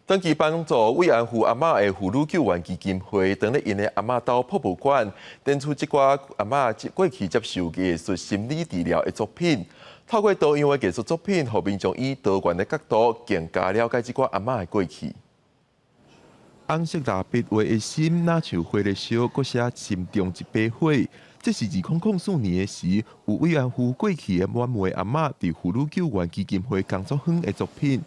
長期幫助慰安婦阿嬤的婦女救援基金會，佇咧𪜶的阿嬤兜博物館，展出這寡阿嬤過去接受藝術心理治療的作品。透過多樣的藝術作品，予民眾以多元的角度，更加了解這寡阿嬤的過去。紅色蠟筆畫的心，若像火咧燒，閣寫心中一把火。這是2004年的時，有慰安婦過去的滿妹阿嬤佇婦女救援基金會工作坊的作品。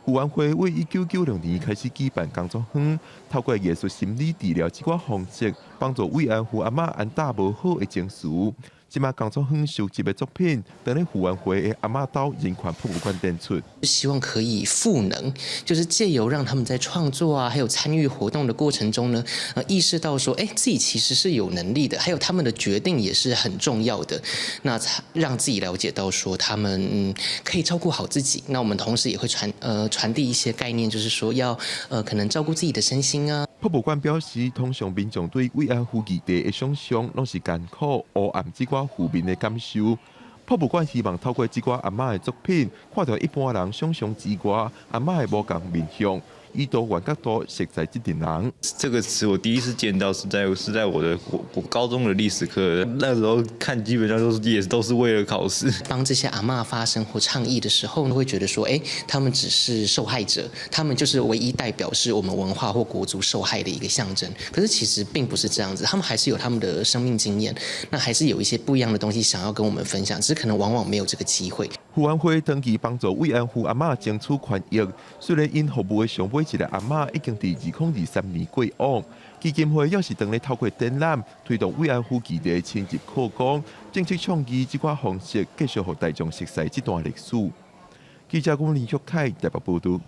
婦援會為1996年開始舉辦工作坊，透過藝術心理治療這寡方式，幫助慰安婦阿嬤安撫無好的情緒。這馬工作坊收集的作品，佇咧婦援會的阿嬤兜人權博物館展出。希望可以賦能，就是借由讓他們在創作啊，還有參與活動的過程中呢，意識到說，哎，自己其實是有能力的，還有他們的決定也是很重要的。那讓自己了解到說，他們可以照顧好自己。那我們同時也會傳遞一些概念，就是說要可能照顧自己的身心啊。博物館表示，通常民眾對慰安婦議題的想象，攏是艱苦、黑暗這寡負面的感受。博物館希望透過這寡阿嬤的作品，看著一般人想象之外，阿嬤的無仝面向，以多元角度熟似這陣人。這個詞我第一次見到是在我高中的歷史課，那時候看基本上都是也都是為了考試。當這些阿嬤發聲或倡議的時候，會覺得說，哎，他們只是受害者，他們就是唯一代表是我們文化或國族受害的一個象徵。可是其實並不是這樣子，他們還是有他們的生命經驗，那還是有一些不一樣的東西想要跟我們分享，只是可能往往沒有這個機會。婦援會長期幫助慰安婦阿嬤爭取權益，雖然𪜶服務的上尾一个阿嬤已經佇2023年過往，基金會猶是當咧透過展覽推動慰安婦議題深入曝光，政策倡議這寡方式繼續予大眾熟悉這段歷史。記者郭林玉凱台北報導。